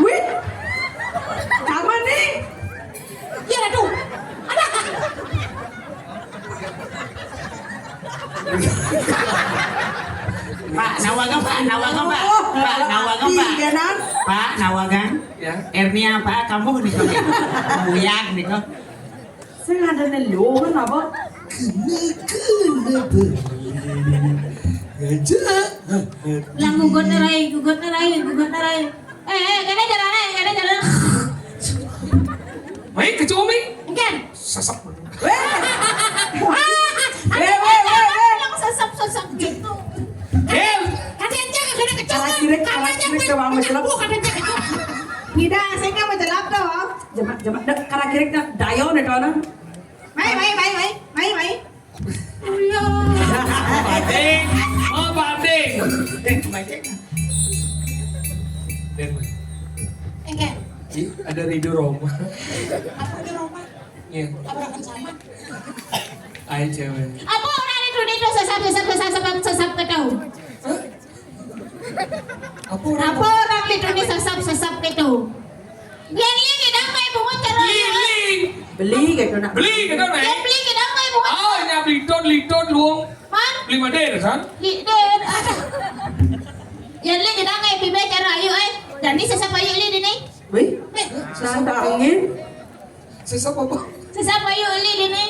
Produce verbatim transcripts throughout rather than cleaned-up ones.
Wih. Sama nih. Iya, aduh. Ada. Pak, nawagang, Pak, nawagang, Pak. Pak, nawagang, Pak. Iya, Nan. Pak, nawagang. Ya. Hernia, Pak, kamu nih, Pak. Buyang nih, kok. Saya ada nelongan, apa? Kena, kena, Pak. Ngajak. Lah, gugut nerai, gugut nerai, gugut nerai. Eh, eh, kena jalan, eh, kena jalan. Mai, kecumi. Engken. Sesek. Weh. Weh, weh, weh, weh. Bilang sesep-sesep gitu. Eh. Kata aja kena kecumi. Kira-kira, kira-kira, coba, Mas, jelap. Kata aja gitu. Tidak, saya nggak menjelap tuh. Jemak, jemak, dek, kira-kira, dek, dayo, dek, tuh, nah. Mai, mai, mai, mai, mai, mai. Bading. Oh, bading. Dek, mai, dek. Dek, mai. Engke. Ih, ada Ridho Rhoma. Apa Ridho Rhoma? Iya. Tabrakan sama. Ayo, cewek. Apa orang itu, itu sesap, sesap, sesap, sesap, sesap, ketau? Hah? Apa orang? Apa orang itu nih sesap, sesap, ketau? Yang ini dang mai bungut cara. Lili. Beli gitu, nak. Beli gitu, nak. Yang beli kita mai bungut. Oh, ini beli ton, beli ton, luang. Man? Beli mader, san? Beli ton. Yang ini dang mai bibe cara ayu, eh. Jadi sesap ayu ini nih. Wih, eh, sesap angin. Sesap apa? Sesap ayu ini nih.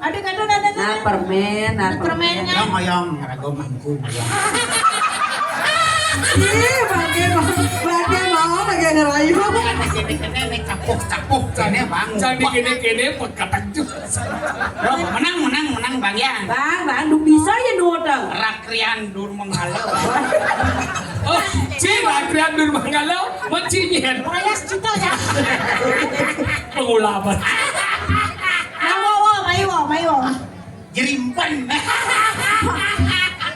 Ada kado, ada, ada. Nah, permen, nah, permen. Permennya. Yang ayam, rago mangkung. Ih, bage, bage mau, bage ngerayu. Kene, kene, kene, capuh, capuh, kene, bang. Jangan dikene-kene, pekatak juga. Bro, menang, menang, menang, Bang, ya. Bang, Bang, lu bisa ya, Dodang? Rakrian Durmanggala. Oh, Ci, Rakrian Durmanggala, mecinya. Rayas Cito, ya. Pengulapan. Nah, wo, wo, mai, wo, mai, wo. Jerimpen.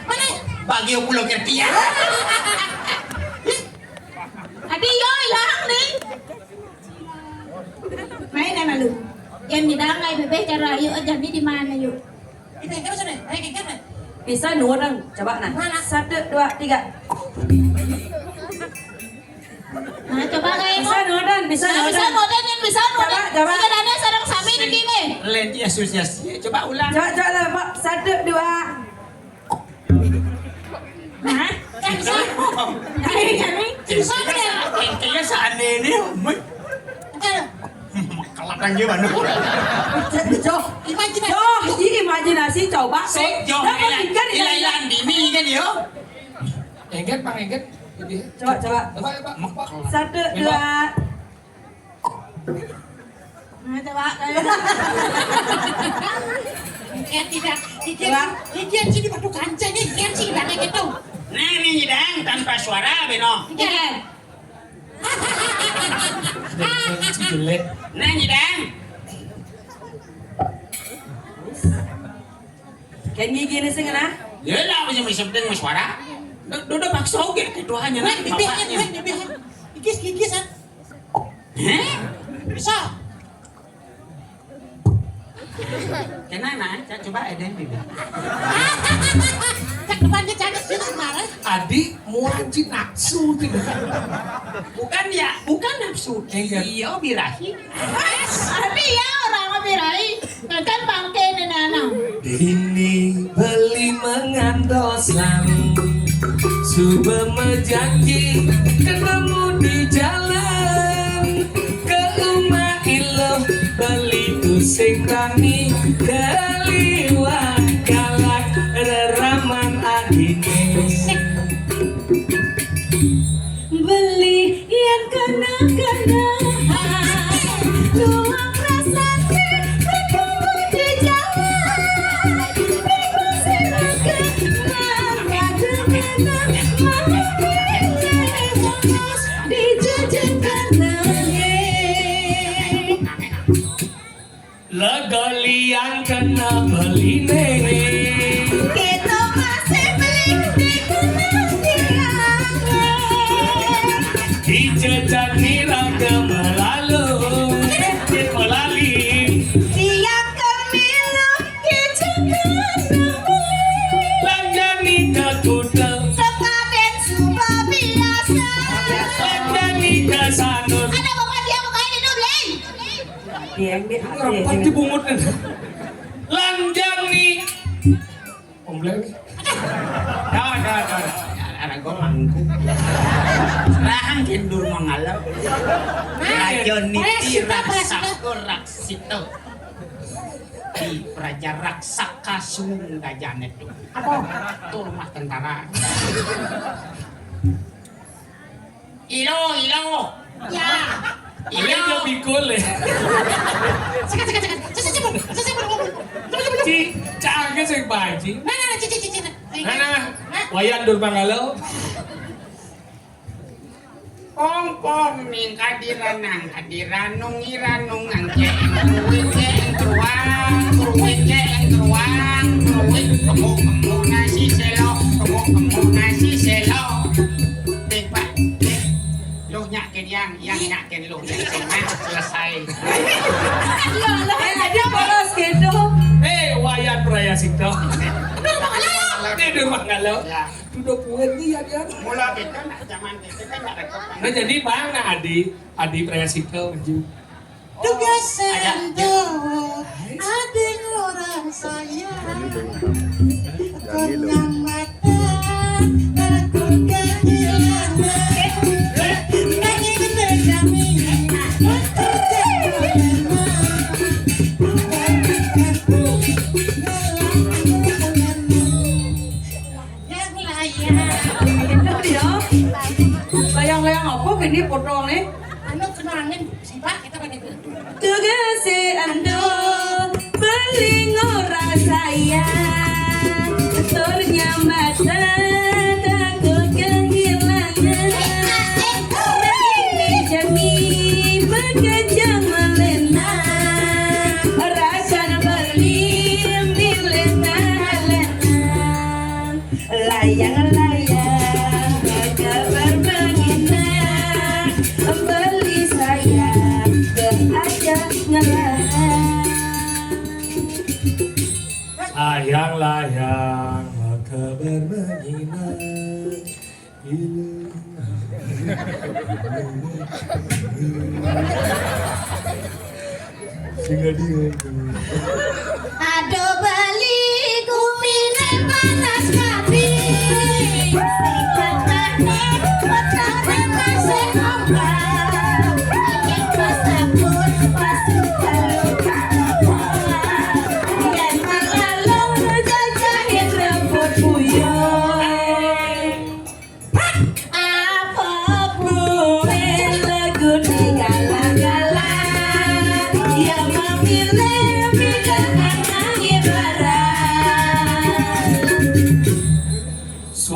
Mana? Bagi pulau kertia. Adi, yo, hilang nih. Main sama lu. Yang di dalam kayak bebek cara, yuk, jadi di mana, yuk? Kita yang sana, ayo kita. Bisa nurang, coba nah. Mana? Satu, dua, tiga. Nah, coba kayak bisa nurang, bisa nurang. Nah, bisa nurang, yang bisa nurang. Coba, coba. Sebenarnya sarang sami di sini. Len, Yesus, Yesus. Coba ulang. Coba, coba lah, Pak. Satu, dua. Hah? Kan bisa. Ayo, kami. Bisa, kan? Kayaknya seandainya, Mat. Kan? Kelatan gimana? Joh, imajinasi. Joh, ini imajinasi, coba. Si, Joh, Dah, ilah, pikir, ilah, ilah. Ilah, dini kan, yo. Engket, Bang, engket. Coba, coba. Coba, ya, Pak. Satu, dua. Coba. Iki tidak, iki, iki sini batu kancing, iki sini pakai gitu. Nah, ini nyidang tanpa suara, Beno. Iya. Jelek. Nah, nyidang. Kayak gini sih, nah. Ya lah, bisa, bisa penting suara. Udah, udah paksa oke, ketuanya, nah, bapaknya. Iki, iki, ah. Hah? Bisa. Kenapa, nah? Coba ada yang beda. Cak depan dia cakep sih, marah. Adi, mau anjing nafsu tuh. Bukan ya, bukan nafsu. Iya. Iya, birahi. Adi ya orang birahi. Kan bangke nenana. Dini beli mengantos lami. Suba mejanji ketemu di jalan. Ke rumah iluh beli tusing kami. Keliwat galak reraman adine. Beli yang kena-kena. Tuang rasane ketemu di jalan. Minggu sing kena. Ada mana mau pilih. Dijajakan nangis. Lego liang kena beline. Kita masih beli di kena tiang. Dijajan nira ke melalu. Melali. Tiang kemilu, kita kena beli. Lanjani ke kuda. Sepaden suba biasa. Lanjani ke sanur. Ada bapak dia mukanya di dulu, Lei. Dia yang di Rapat di bungut nih. Lanjang nih. Ombleng. Dah, dah, dah. Anak gua mangkuk. Rahang kendur mangalau. Raja niti raksako raksito. Di praja raksaka sunda janet tuh. Apa? Tuh rumah tentara. Ilo, ilo. Ya. Ilo. Ilo bikul ya. Sekat, sekat, sekat. Sekat, sekat, sekat, sekat, sekat. Ci, cangke sing baji. Nah, nah, nah, ci, ci, ci, ci, nah. Nah, nah. Nah. Wayan Durmangalo. Pong, pong, ning kadiranang, kadiranung, iranung, angke, kruwik, ke, kruwang, kruwik, ke, kruwang, kruwik, kemuk, kemuk, nasi selo, kemuk, kemuk, nasi selo. Big, Pak. Loh, nyakin yang, yang nyakin loh, nyakin nah, selesai. Ya Allah, ada bolos gitu. Eh, Wayan Prayasito. Tidur Manggalo. Ya. Sudah puan nih ya, dia. Mula gitu, nah, zaman gitu kan ada kok. Nah, jadi mana Adi? Adi Prayasito maju. Tugas sentuh, ada orang saya. Konyang mata, takut kehilangan. Bagi kita kami, untuk yang layang. Bener ya. Layang-layang apa gini foto nih? Anu kenangin sih Pak, kita pakai dulu. Tugase ando paling ora sayang. Tur nyambatan takut kehilangan. Ini jami bekerja melena. Rakan beli milih tahanan. Layang-layang ke permainan, beli saya ke aja ngelarang. Layang-layang ke permainan. Sing dia. Aduh bali kumine panas kabeh. Sing katane wetare masih ombak. Yen pas sabut, pas suka luka. Yen malalung jajahin rambut buyung. Apa buin lagu digala-gala? Ya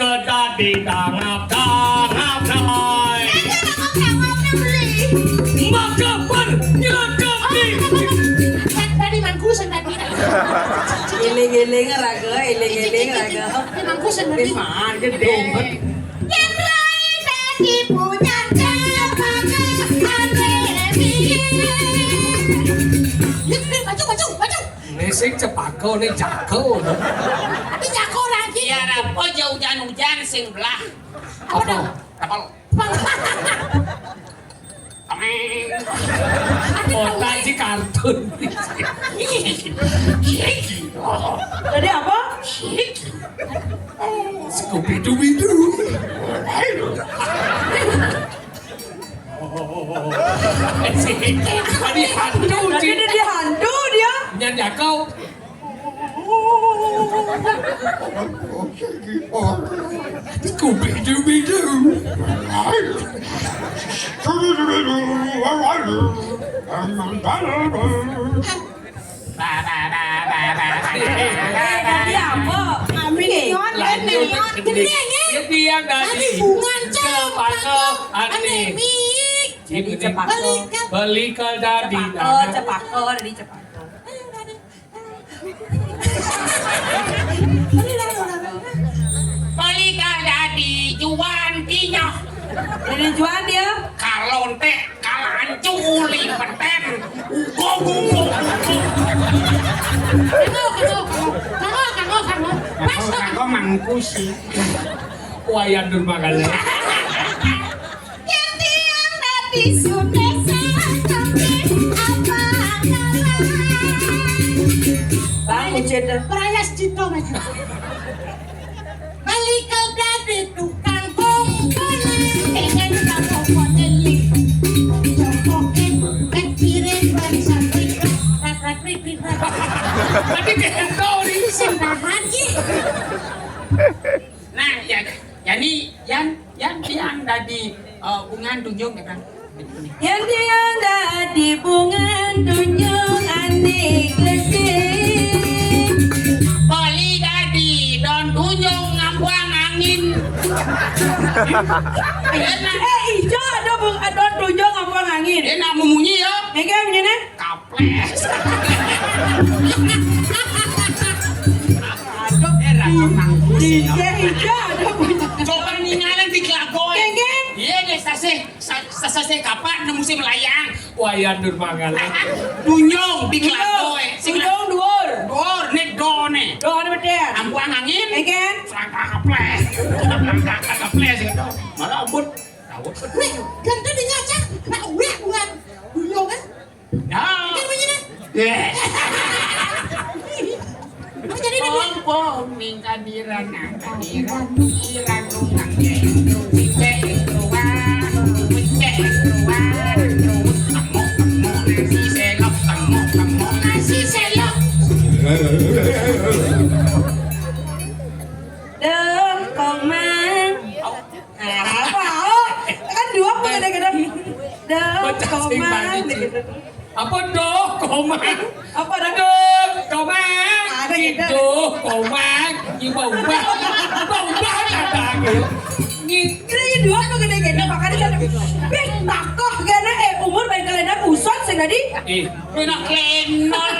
kedadi dangap-dangap, Bray. Maka bernyakap di. Tadi mangkusan tadi. Iling-iling raga, iling-iling raga. Mangkusan tadi. Iman gedé. Yang lain tadi punya cempaka. Maju, maju, maju. Né sing cepaka, né jaga. Tapi jaga lagi. Ya, apa aja hujan-hujan sing belah. Apa dong? Apa? Otak si kartun. Tadi apa? Scooby-Dooby-Doo. Tadi hantu. Tadi dia hantu dia. Nyan jakau. Scooby-Dooby-Doo. Tadi apa? Minion, lanjut. Minion. Dia bilang tadi. Tadi bunga cempaka, ané mik. Jadi cepaka. Beli ke dadi. Cepaka, cepaka, tadi cepaka. Beli kada dijuan kinyah. Jadi juan dia. Kalau ente kalancu uli peten. Ugog, ugog, ugog. Kanggo, kanggo, kanggo. Kanggo, kanggo, kanggo. Kanggo, kanggo mangkusi. Wayan Durmagala. Yang tiang dadi sudesa, tapi apa nama? Bang, ucet dah. Prayascita, Mas. Balik ke dadi tukang kongkonan. Dengan kamu konelik. Jokokin, piring, barisan, rak, rak, rik, rik, rak. Tapi dia tahu di sini. Sing tahan, ih. Nah, ya, jadi Yan, Yan, Yan dadi, eh, bungan tunjung ya, Kang? Yan tiang dadi bungan tunjung ané gedé. Beli dadi don tunjung ngambuang angin. Enak. Eh, ijo ada bung-, don tunjung ngambuang angin. Enak memunyi ya. Enggak, bunyinya? Kaples. Aduh, eh, raga mangkus. Iya, iya, ada bunyi. Coba ningalin di kelagoy. Kengkeng. Iya, deh, sasih, sa-, sa-, sasih kapan nemu si melayang. Wayan Durmagala. Tunjung di kelagoy. Sing tunjung duur. Duur, né do né. Do, ada betul. Ambuang angin. Kengkeng. Selangkah kaples. Selangkah kaples gitu. Marabut. Nih, ganteng dinyacak. Nah, ulah bukan. Tunjung kan? Nah. Kan begini. Eh. Apa jadi ini? Pompong ning kadiran, kadiran, kadiran, kadiran, kadiran, nasi selok, nasi selok. Dong, komang. Apa? Oh, kan dua apa gede-gede? Dong, komang, gede-gede. Apa dong, komang? Apa dong? Dong, komang. Ada gitu. Dong, komang. Ibu ubah. Ibu ubah kata gitu. Ini dua apa gede-gede? Makanya satu. Bih, takoh gana, eh, umur baik kalian usut sing tadi. Eh, beda kalender.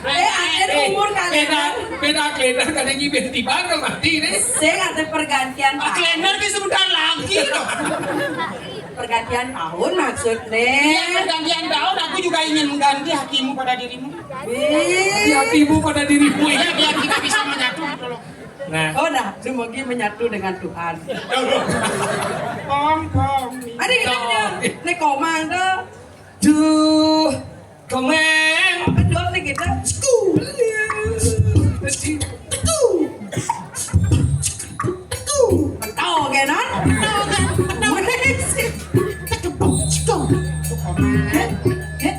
Eh, akhir umur kalian. Beda, beda kalender, kadang ngibin tiba mati deh. Sing ada pergantian. Ah, kalender ki sebentar lagi loh. Pergantian tahun maksudnya. Iya, pergantian tahun, aku juga ingin mengganti hatimu pada dirimu. Ih. Hatimu pada dirimu, ya, biar kita bisa menyatu gitu loh. Nah. Oh, dah, semoga menyatu dengan Tuhan. Kong, kong. Ada kita, nih, Komang tuh. Duh, Komang. Apa doang nih kita? Sku. Teku. Teku. Betul, kan, non? Betul, kan? Betul. Teku. Sku. Komang. Eh?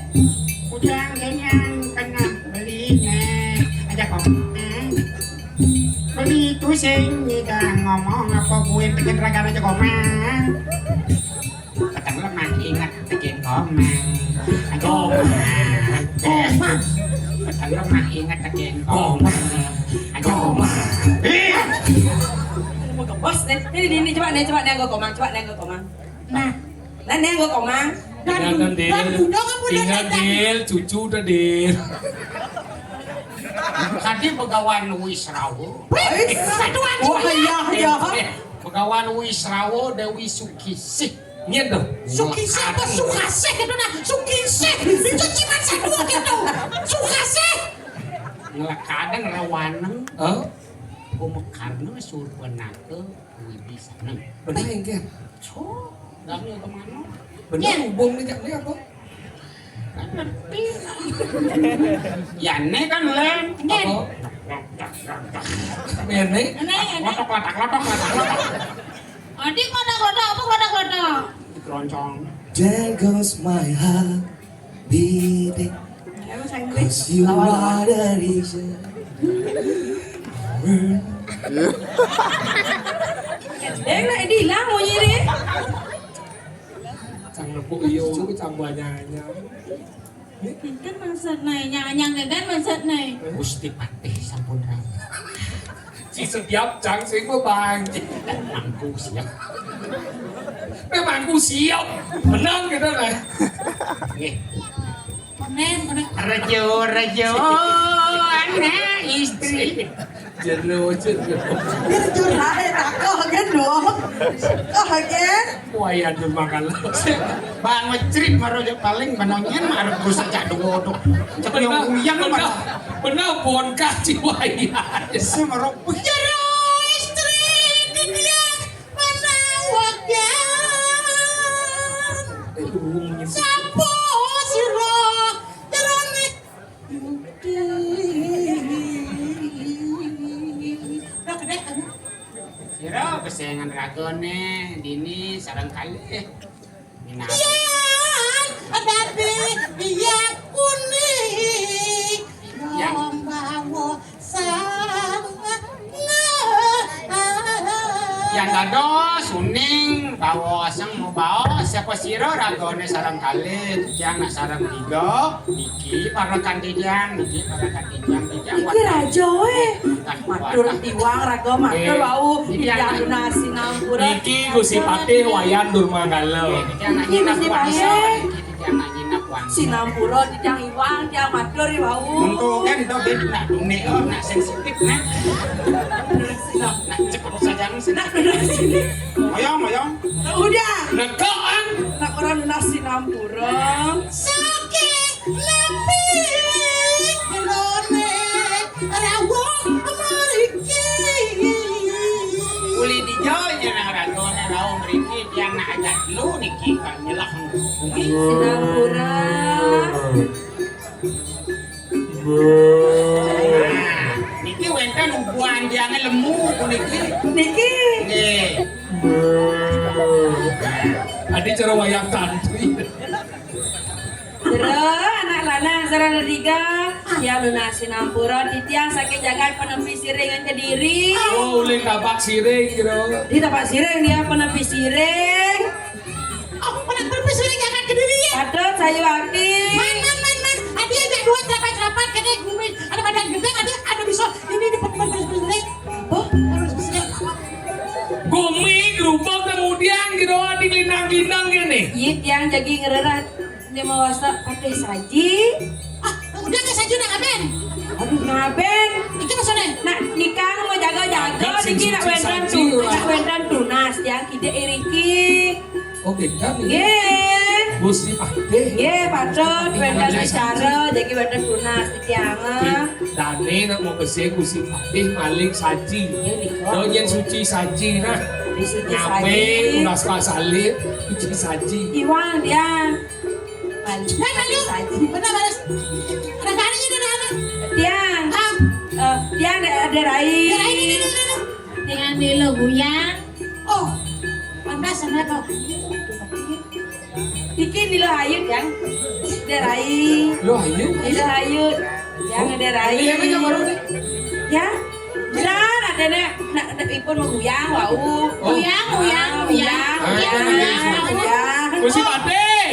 Ujang kenyang kena beli, nih. Aja Komang. Beli itu sing ngidang ngomong apa gue bikin raga aja Komang. Peteng lemah ingat bikin Komang. Aja Komang. Peteng lemah ingat bikin Komang. Aja Komang. Iya. Mau ke bos deh. Ini, ini, ini, coba nih, coba nih, gue Komang, coba nih, gue Komang. Nah. Nah, nih, gue Komang. Ingat, Dil. Ingat, Dil. Cucu udah, Dil. Tadi Begawan Wisrawa. Wih, satuan. Oh, iya, iya. Eh, Begawan Wisrawa Dewi Sukisih. Iya, dong. Sukisih apa Sukasih itu, nah? Sukisih. Itu cuma satu gitu. Sukasih. Ngelakadang rawaneng. Hah? Kumekarna surbanaka Widi Saneng. Bener, enggak? Oh, nggak kemana? Bener, hubung nih, Cak, nih apa? Nggak ngerti. Ya, ini kan, Len. Apa? Ini. Ini, ini. Lotok, lotok, lotok, lotok, lotok. Adi, lotok, lotok, apa lotok, lotok? Di keroncong. There goes my heart beating. Ayo, bahasa Inggris. 'Cause you are the reason. Iya. Eh, nak, ini hilang bunyi ni. Cang nepuk iyo, cang banyak-banyak. Kan maksud nai, nyanyang kan maksud nai. Gusti Patih sampun rawuh. Si setiap cang sing bebanci. Mangku siap. Memangku siap. Menang kita lah. Nggih. Penen, penen. Rejo, rejo, anak istri. Jero, jero. Jero, ae tak kok gen, dong. Kok gen? Wayah durmakala. Bang ngecrit maro aja paling menonyen arep rusak cak dua tuh. Cek yang uyang bener, mah. Bener, bon kaji wayah. Sing maro jero istri dia mana wagan. Eh, durung nyebut. Sapa sira jerone Sira besengan ragane dini sareng kalih. Minangka. Yan dadi yan kuning. Yang bawa sang. Yang dados uning bawa sang mau bawa siapa sira ragane sareng kalih. Yang nak sareng tiga. Niki para kandidian, niki para kandidian, titiang. Niki raja, eh. Matur tiwang raga matur wau. Titiang nasi nampura. Niki Gusti Patih Wayan Durmanggala. Niki Gusti Patih. Titiang nak nyinap wangsa. Sinampura titiang iwang, tiang matur wau. Untuk kan to, Dit, nak dunik, oh, nak sensitif, nak. Nak cekap saja, nak. Moyong, moyong. Udah. Nekok, ah. Nak ora nunas sinampura. Saking napi kelone rawuh mriki. Uli dija nyeneng ragane rawuh mriki, tiang nak ajak telu niki kang nyelah bumi. Sinampura. Nah, niki wenten ubuhan tiange lemu puniki. Niki. Nggih. Adi cara wayang tantri. Jero, anak lanang sarana tiga, tiang nunas sinampura titiang saking jagat penepi siring Kediri. Oh, uling tapak siring, jero. Di tapak siring dia penepi siring. Aku pernah penepi siring jagat Kediri ya. Patut sayu ati. Man, man, man, man. Adi aja dua terapat-terapat kene gumi. Ada badan gede, ada, ada bisa ini di penepi siring. Oh, harus bisa. Gumi gerubak kemudian, jero, adi linang-linang kene. Iya, tiang jagi ngererat. Dia mau wasta pakai saji. Ah, udah ke saji udah ngaben. Aduh, ngaben. Iki maksudnya? Nak nikah mau jaga-jaga, niki nak wenten tu, nak wenten tunas ya, kide iriki. Oh, gitu. Nggih. Gusti Patih. Nggih, patut wénten acara, jagi wénten tunas titiang. Dané nak mau besik Gusti Patih maling saji. Nggih, nika. Dong yang suci saji, nah. Di suci saji. Ulas pasalin, suci saji. Iwang dia. Nah, ayo. Saji. Bener, beres. Ada kali ini, ada apa? Tiang. Ah. Eh, tiang ada, ada rai. Ada rai ini, ini, ini. Tiang di lo guyang. Oh, pantas sama kau. Iki ni lo hayut, Yang. Ada rai. Lo hayut? Ni lo hayut. Yang ada rai. Iya, kan, yang baru ni. Ya? Benar, ada nak, nak, nak ipun mau guyang, wau. Oh. Guyang, guyang, guyang. Ah, guyang, guyang, guyang. Guyang. Gusti Patih.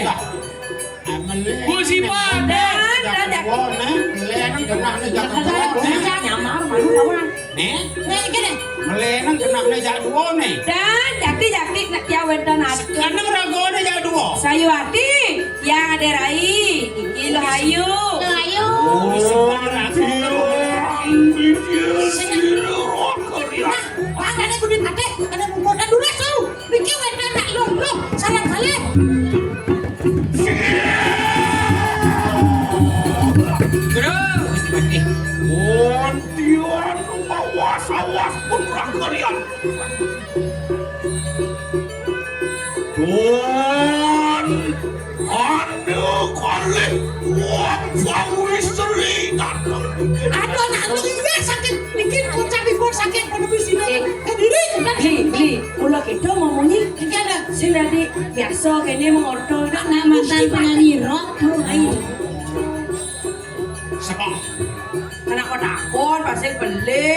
Gusti Patih. Dan, dan, dan. Wah, nah, leleng genah ni jaga kuat, nah. Nyamar, malu, lawan. Nih? Nih, gini. Melenan genah ni jak dua nih. Dan jati-jati nak kia wénten ati. Seneng ragané jak dua. Sayu ati yang ada rai. Iki lo hayu. Lo hayu. Oh, sebarang. Nah, makanya kudu pakai, ada pembuatan dulu, tau. Niki wénten nak lho, lho, sareng kalih. Terus, Gusti Patih. Wontian awas-awas pun ragalian. Tuan, anu kalih wong Jawi Sri dateng. Aduh, nak lu iya sakit. Niki ngucapipun saking Pandhapi Sirah. Eh, Kediri, kan? Bli, Bli, mula kita ngomongnya. Iki ada. Sing dadi biasa kene mengorto. Nak mantan penyanyi rock, kamu lain. Siapa? Anak kota kon, pasti beli.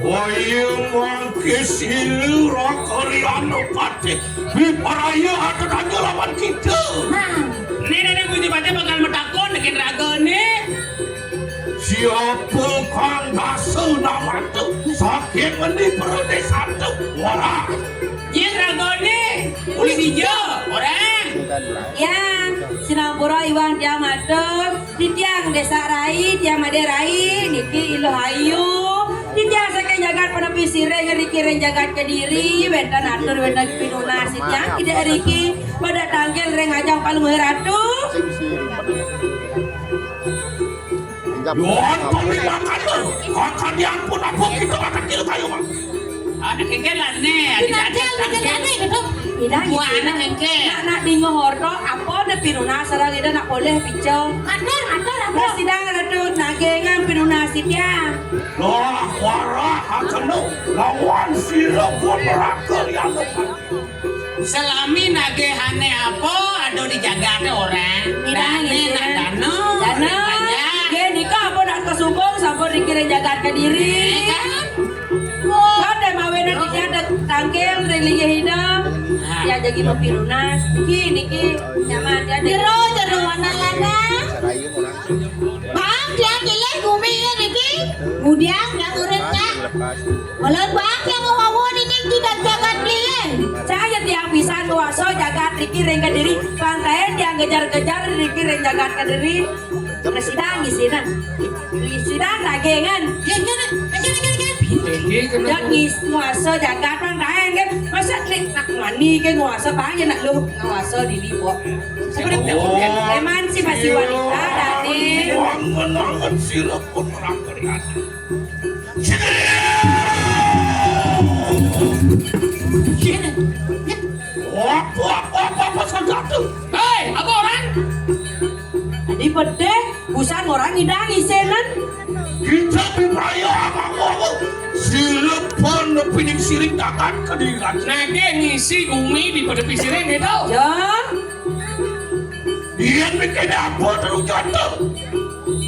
Wayang mangke silu raka riano pati. Biparaya ada tanya lawan kita. Nah. Ini dari Gusti Patih bakal metakon dengan ragane. Siapa kang dasa namatu? Saking ngendi perune satu? Ora. Yen ragane kulit ijo, orang. Ya, sinampura iwang tiang matur, titiang Desa Rai, tiang Made Rai, niki Iluh Ayu. Titiang saking jagat Penepi Sirih, ngriki ring jagat Kediri, wénten atur, wénten pinunas, titiang tidak riki, pada tangkil ring ajang Palungguh Ratu. Wonten ing makana, kakang ampun apa kita kakang kira kayu, Mas. Anak engke lane, adi Pinanggil, tangkil. Pinanggil lane, gitu. Ida Wah, gitu. Anak engke. Nak, nak dingo horto, apa ne pinunas sareng ida nak poleh pica. Atur, atur, atur. Prasida Ratu nagengan pinunas titiang. Lah, warah akenu lawan sira pun neraka liana. Selami nagehane apa ada di jagate orang. Dane nak dana. Dana. Nggih, nika apa nak kesubung sampun dikirim jagat Kediri. Nggih, kan? Kan dek mawene kita ada tangkil ring linggih ida. Nah. Ya jagi mapinunas. Niki, niki nyaman ya. Jero, jero warna lana. Bang, dia pilih bumi ini, Ki. Kemudian dia urut, Kak. Walau bang yang mau ini tidak jagat liyan. Saya tiang pisan nguasa jagat riki ring Kediri. Pantaen tiang kejar-kejar riki ring jagat Kediri. Terus sidang di sini. Di sidang lagi kan. Iya, iya, iya, iya, iya, iya. Iki kena Dan ngis nguasa jagat pantaen kan. Masa nek nak mani ke nguasa bang ya nak lu nguasa dini kok. Seperti Oh. Emansipasi wanita tadi. Wangen-wangen sira pun orang kerian. Apa, apa, apa, apa, apa, senjata? Hei, apa orang? Tadi pedih, busan orang ngidang isenan. Kita pipraya apa-apa. Silepan pining siring dakan kediran. Nake ngisi bumi di Penepi Sirih gitu. Ya. Yen mikirnya apa terus jatuh?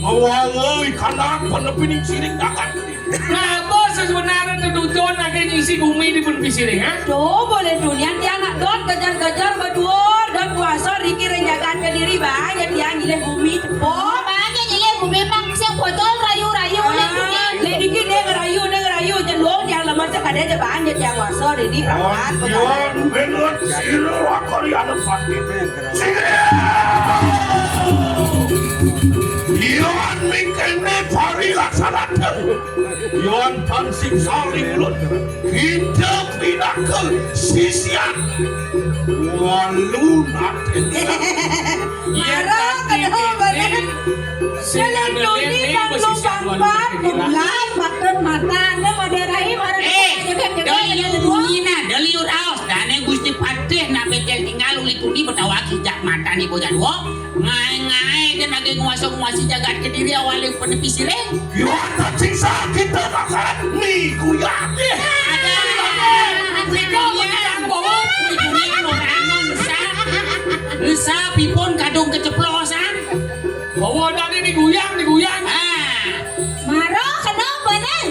Mawawoi kanak Penepi ning siring dakan kediran. Nah, apa sebenarnya tujuan lagi ngisi bumi di Penepi Sirih, ha? Tuh, boleh dunia dia nak dot kejar-kejar berdua, dot kuasa riki ring jagat Kediri, bang, ya dia nyilih bumi cepo. Bang, ya nyilih bumi, bang, siang bocor, rayu-rayu, Ah, udah dikit. Lek dikit dia ngerayu, dia ngerayu, jelung, dia lemah, cek ada aja, bang, ya dia kuasa, ini berangkat, Anjuran bener, sira wakori ada pati. Sira! Iwan mikene pari laksanakan. Yan tan sing saling ulun. Kita pinaka sisian. Walunat. Mara kada badan. Selendoni pang lumpang pang, bulan, patun mata, anda mada rai, mara. Eh, daliur bunyi nah, daliur aos. Dane Gusti Patih nak bekel tinggal uli tuni betawaki jak mata ni bocah dua. Ngae-ngae kan age nguasa-nguasi jagat kediri awale penepi sireng. Yuan tak sisa kita makan ni kuyang. Ada. Uli tuni yang bawa, uli tuni yang orang nusa. Nusa pipon kadung keceplosan. Bawa tadi diguyang, diguyang. Ah. Mara kena badan.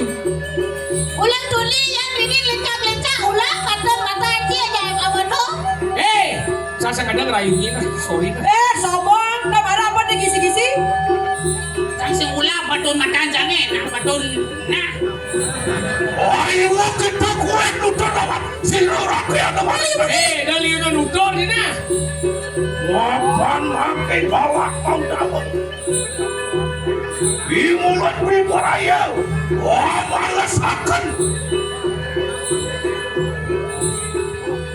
Ulang tuli yang dini lencak-lencak, ulang patun mata aci aja yang lawan tu. Eh, sasa kadang rayungi nah, sorry nah. Eh, sombong, dah marah apa digisi-gisi? Sang sing ulah patun mata jange, nah patun nah. Ayo kita kuat nutur lawan si Rora ke ada balik. Eh, dari nutur ni nah. Wapan makai balak mau dapat. Di mulut pribun raya, wah, malesaken.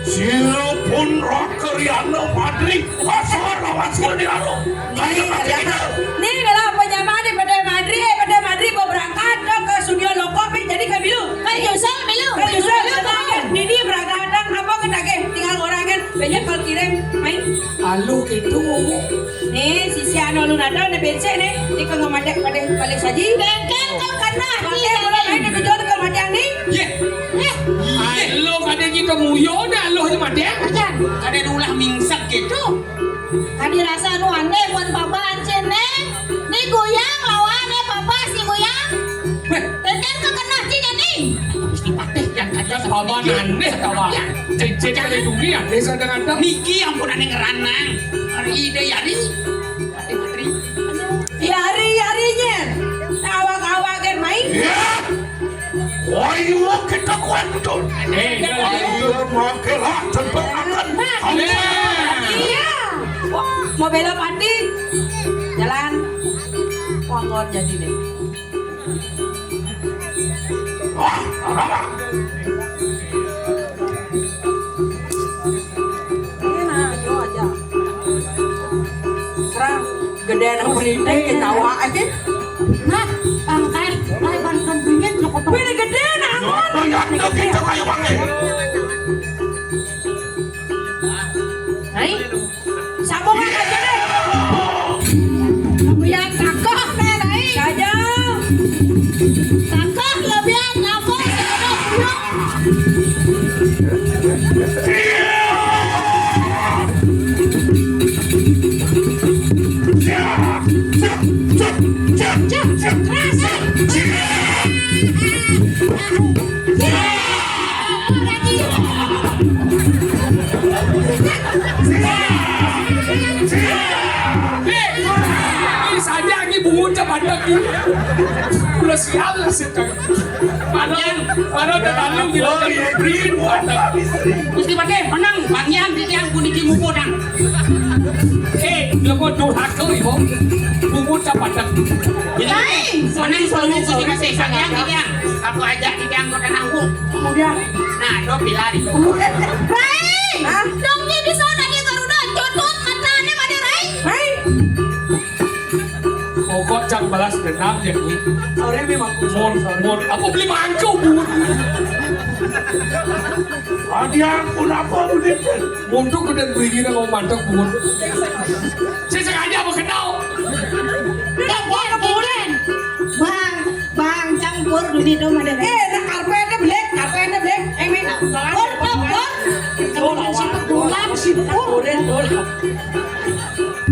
Sira pun roh keriana madri, pasar lawan sira di lalu. Kaya macam itu. Ni kalau penyama di Pede Madri, eh, Pede Madri mau berangkat dah ke studio lokop, eh, jadi ke milu. Kan nyusul milu. Kan nyusul, tenang, kan. Dini berangkat dah, apa ke tagih? Tinggal orang kan, banyak kalau kirim, main. Aluh gitu. Ni sisi anu lu nada ni becek ni. Ni kau ngamadak pada balik saji. Bengkel kau kena. Pakai bola main di tujuan kau matiang ni. Ye. Ye. Ai lo kada kita muyo dah lo ni matiang. Ajan. Kada ulah mingsak gitu. Kadi rasa anu aneh buat papa ancen ni. Ni goyang lawan ni papa si goyang. Weh. Bengkel kau kena si jadi. Mesti patih yang kata. Papa aneh kawan. Cek-cek ada dunia desa dengan dah. Niki ampun aneh ngeranang. Hari ide yari. Patih patri. Yari-yarinya. Awak-awak kan main. Ya. Wah, iya kita kuat betul. Eh, iya, iya. Iya, makelah tempat makan. Nah, iya. Iya. Wah, mau bela pati. Jalan. Wah, ngor jadi deh. Wah, apa? Ini nah, yo aja. Serang. Gede anak pendidik, ketawa aja. Nah, pangkat, ai bantuan bingit, cukup. Wih, ini gede anak. Yo, yo, yo, kita kayu pakai. Hai. Sambungan aja deh. Lebihan kakoh deh, Rai. Saja. Kakoh lebihan apa? Ini saja lagi bungut cepat lagi. Udah sial lah sih. Padahal, padahal udah tahu gitu. Beri buat. Gusti Patih, menang. Bang Yang, di tiang puniki mupudang. Eh, lego durhaka, Ibu. Bungut cepat lagi. Hai. Menang selalu Gusti Patih. Bang Yang, di tiang. Aku ajak di tiang kota nanggung. Kemudian. Nah, do pilari. Rai! Hah? Dong dia bisa nanya Garuda, cotot matanya pada Rai. Rai! Pokok cang balas dendam ya ni. Sorry memang. Mun, mun, aku beli mangkuk, mun. Adiang pun apa, mun? Untuk kedai beli dia mau mantap, mun. Saya sengaja mau kenal. Bang, bang, campur dulu dong ada. Eh, nak karpetnya belek, karpetnya belek. Eh, main. Bor, bor, bor. Kamu main siapa? Bola, si bor. Bola, bola.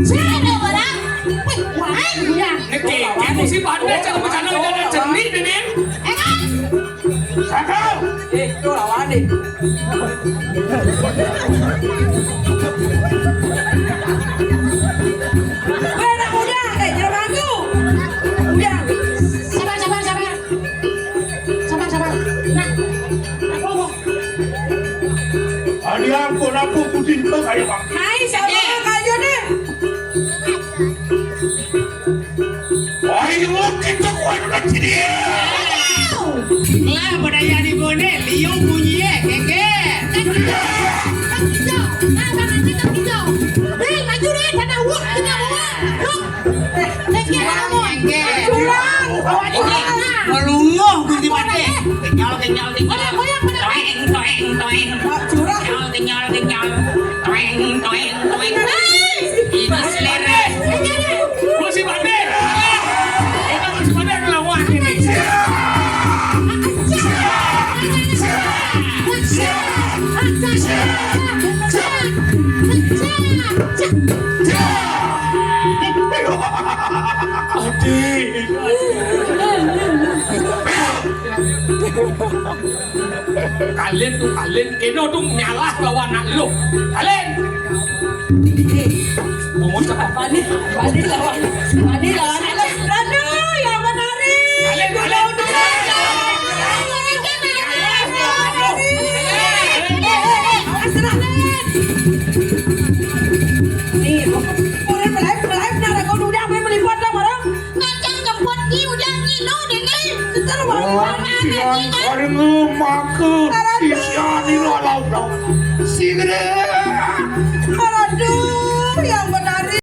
Sini ada orang. Wih, wah, udah. Oke, aku sih pandai cara bercanda, bercanda cerdik ini. Eh, kan? Cakep. Eh, itu lawan nih. Weh, anak muda, eh, jelema aku. Udah. Sabar, sabar, sabar. Sabar, sabar. Nah, apa mau? Adi ampun, aku putih tuh kayak bang. Hai, siapa kayu deh? Wah, ini mau kita kuat kecil. Lah, budaya di koné, liu bunyi, kéké. Kan hijau. Kan hijau. Nah, tangannya kan hijau. Hei, maju deh, sana, wuk, kita bawa. Wuk. Curang, Kéké. Curang. Bawa curang. Melunguh, Gusti Patih. Kenyal, kenyal, kenyal. Goyang, goyang, goyang. Toeng, toeng, toeng. Curang. Kenyal, kenyal, kenyal. Toeng, toeng, toeng. Hei. Ini selera. Gusti Patih. Itu Gusti Patih ngelawan ini. Adik. Kalin tuh, kalin. Kena tuh nyalah lawan anak lu. Kalin. Bungut apa? Bani, Bani lawan, Bani lawan anak. Aduh, ya benar nih. Kalin, kalin. Nih, urang melive, melive, nah, kau udah main melipat lah, barang. Ngajak jemput di udah ngino deh, nih. Seteru, barang. Lantian, barang lu maku. Aduh. Isian ini, alah, alah. Si gede. Aduh, yang benar.